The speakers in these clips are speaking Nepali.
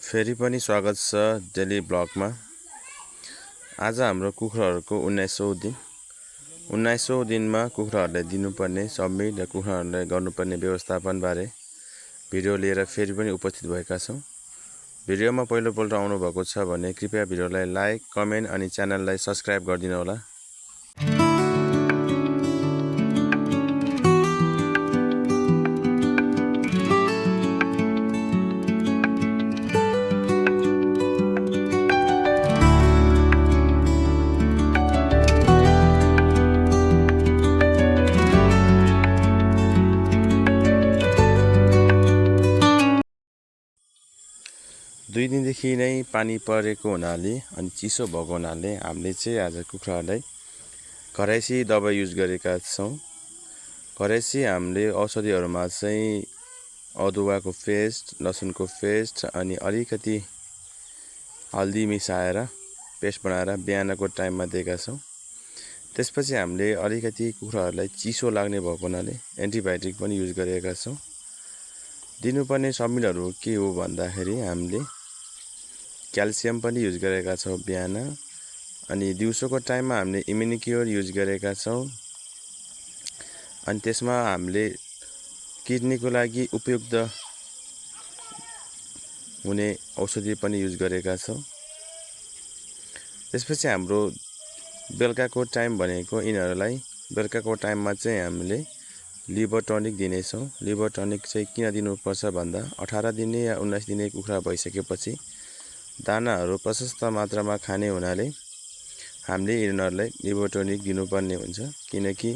फेरि पनि स्वागत छ डेली ब्लगमा। आज हाम्रो कुखुराहरूको 19औं दिनमा कुखुराहरूलाई दिनुपर्ने सबमिट र कुखुराहरूलाई गर्नुपर्ने व्यवस्थापनबारे भिडियो लिएर फेरि पनि उपस्थित भएका छौँ। भिडियोमा पहिलोपल्ट आउनुभएको छ भने कृपया भिडियोलाई लाइक, कमेन्ट अनि च्यानललाई सब्स्क्राइब गरिदिनु होला। दुई दिनदेखि नै पानी परेको हुनाले अनि चिसो भएको हुनाले हामीले चाहिँ आज कुखुराहरूलाई घरैसी दबाई युज गरेका छौँ। घरैसी हामीले औषधिहरूमा चाहिँ अदुवाको पेस्ट, लसुनको पेस्ट अनि अलिकति हल्दी मिसाएर पेस्ट बनाएर बिहानको टाइममा दिएका छौँ। त्यसपछि हामीले अलिकति कुखुराहरूलाई चिसो लाग्ने भएको हुनाले एन्टिबायोटिक पनि युज गरेका छौँ। दिनुपर्ने सबमिटहरू के हो भन्दाखेरि हामीले क्याल्सियम पनि युज गरेका छौँ बिहान, अनि दिउँसोको टाइममा हामीले इम्युनिक्योर युज गरेका छौँ। अनि त्यसमा हामीले किडनीको लागि उपयुक्त हुने औषधि पनि युज गरेका छौँ। त्यसपछि हाम्रो बेलुकाको टाइम भनेको यिनीहरूलाई बेलुकाको टाइममा चाहिँ हामीले लिभर टनिक दिनेछौँ। लिभर टनिक चाहिँ किन दिनुपर्छ भन्दा 18 दिने या 19 दिने कुखुरा भइसकेपछि दानाहरू प्रशस्त मात्रामा खाने हुनाले हामीले यिनीहरूलाई लिभर टनिक दिनुपर्ने हुन्छ, किनकि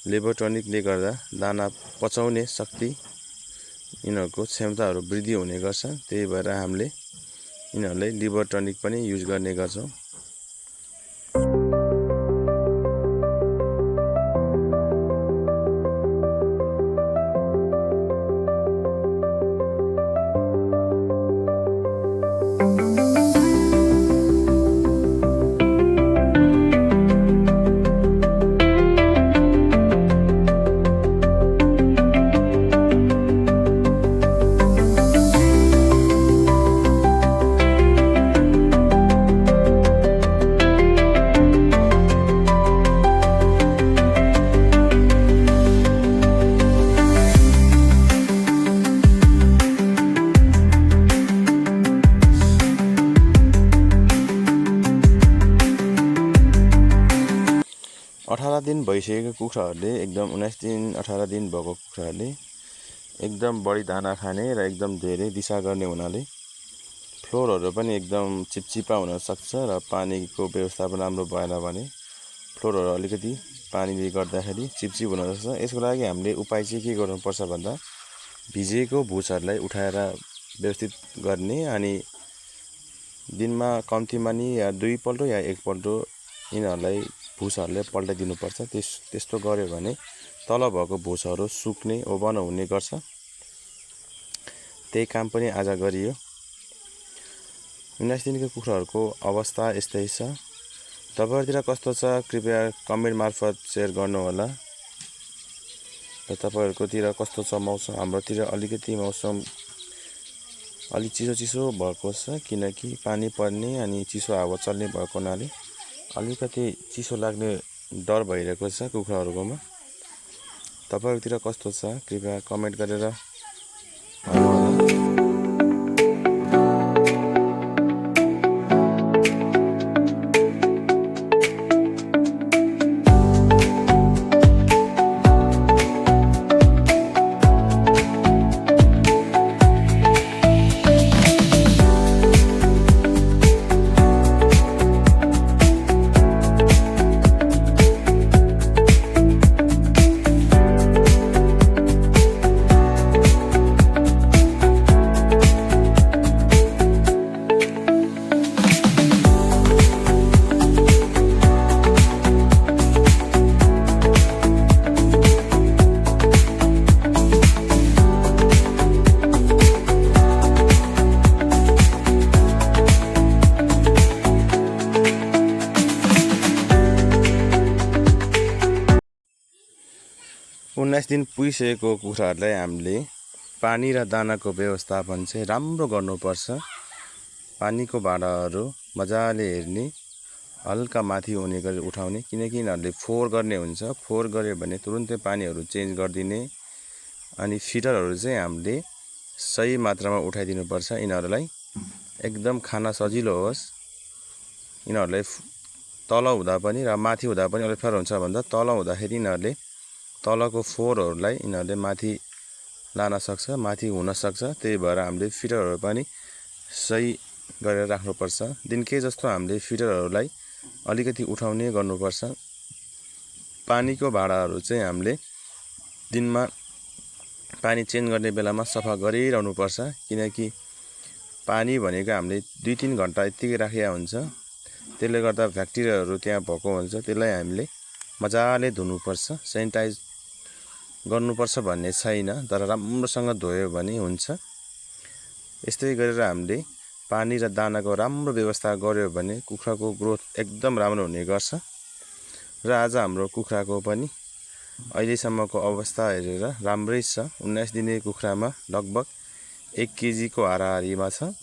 लिभर टनिकले गर्दा दाना पचाउने शक्ति यिनीहरूको क्षमताहरू वृद्धि हुने गर्छ। त्यही भएर हामीले यिनीहरूलाई लिभर टनिक पनि युज गर्ने गर्छौँ। दिन भइसकेको कुखुराहरूले एकदम 19 दिन 18 दिन भएको कुखुराहरूले एकदम बढी दाना खाने र एकदम धेरै दिशा गर्ने हुनाले फ्लोरहरू पनि एकदम चिपचिपा हुन सक्छ र पानीको व्यवस्थापन राम्रो भएन भने फ्लोरहरू अलिकति पानीले गर्दाखेरि चिपचिप हुन सक्छ। यसको लागि हामीले उपाय चाहिँ के गर्नुपर्छ भन्दा भिजेको भुसहरूलाई उठाएर व्यवस्थित गर्ने अनि दिनमा कम्तीमा नि या 2 पल्ट या 1 पल्ट यिनीहरूलाई भुसहरूले पल्टाइदिनुपर्छ। त्यस्तो गर्यो भने तल भएको भुसहरू सुक्ने ओभन हुने गर्छ। त्यही काम पनि आज गरियो। 19 दिनको कुखुराहरूको अवस्था यस्तै छ। तपाईहरुतिर कस्तो छ कृपया कमेन्ट मार्फत शेयर गर्नुहोला। र तपाईहरुकोतिर कस्तो छ मौसम? हाम्रोतिर अलिकति मौसम अलि चिसो भएको छ, किनकि पानी पर्ने अनि चिसो हावा चल्ने भएको हुनाले अलिकति चिसो लाग्ने डर भइरहेको छ कुखुराहरुकोमा। तपाईहरुतिर कस्तो छ कृपया कमेन्ट गरेर भन्नुहोला। उन्नाइस दिन पुगिसकेको कुखुराहरूलाई हामीले पानी र दानाको व्यवस्थापन चाहिँ राम्रो गर्नुपर्छ। पानीको भाँडाहरू मजाले हेर्ने, हल्का माथि हुने गरी उठाउने, किनकि यिनीहरूले फोहोर गर्ने हुन्छ। फोहोर गर्यो भने तुरुन्तै पानीहरू चेन्ज गरिदिने। अनि फिल्टरहरू चाहिँ हामीले सही मात्रामा उठाइदिनुपर्छ। यिनीहरूलाई एकदम खान सजिलो होस्। यिनीहरूलाई तल हुँदा पनि र माथि हुँदा पनि अप्ठ्यारो हुन्छ भन्दा तल हुँदाखेरि यिनीहरूले तलको फोहोरहरूलाई यिनीहरूले माथि लान सक्छ, माथि हुन सक्छ। त्यही भएर हामीले फिल्टरहरू पनि सही गरेर राख्नुपर्छ। दिनकै जस्तो हामीले फिल्टरहरूलाई अलिकति उठाउने गर्नुपर्छ। पानीको भाँडाहरू चाहिँ हामीले दिनमा पानी चेन्ज गर्ने बेलामा सफा गरिरहनुपर्छ, किनकि पानी भनेको हामीले 2-3 घण्टा यत्तिकै राखेका हुन्छ। त्यसले गर्दा ब्याक्टेरियाहरू त्यहाँ भएको हुन्छ। त्यसलाई हामीले मजाले धुनुपर्छ, सेनिटाइज गर्नुपर्छ भन्ने छैन, तर राम्रोसँग धोयो भने हुन्छ। यस्तै गरेर हामीले पानी र दानाको राम्रो व्यवस्था गर्यो भने कुखुराको ग्रोथ एकदम राम्रो हुने गर्छ। र आज हाम्रो कुखुराको पनि अहिलेसम्मको अवस्था हेरेर राम्रै छ। 19 दिने कुखुरामा लगभग 1 केजीको हाराहारीमा छ।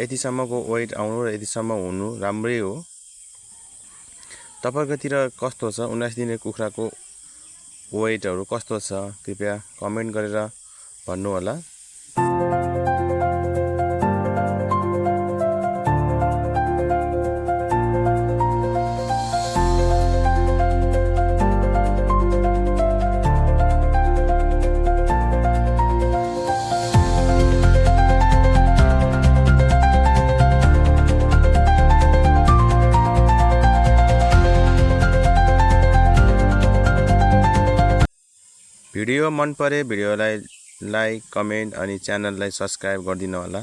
यतिसम्मको वेट आउनु र यतिसम्म हुनु राम्रै हो। तपाईकोतिर कस्तो छ? 19 दिने कुखुराको वेटहरू कस्तो छ? कृपया कमेन्ट गरेर भन्नुहोला। भिडियो मन परे भिडियोलाई लाइक, कमेन्ट अनि च्यानललाई सब्स्क्राइब गरिदिनु होला।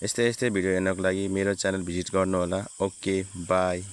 यस्तै भिडियो हेर्नको लागि मेरो च्यानल भिजिट गर्नुहोला। Okay, by.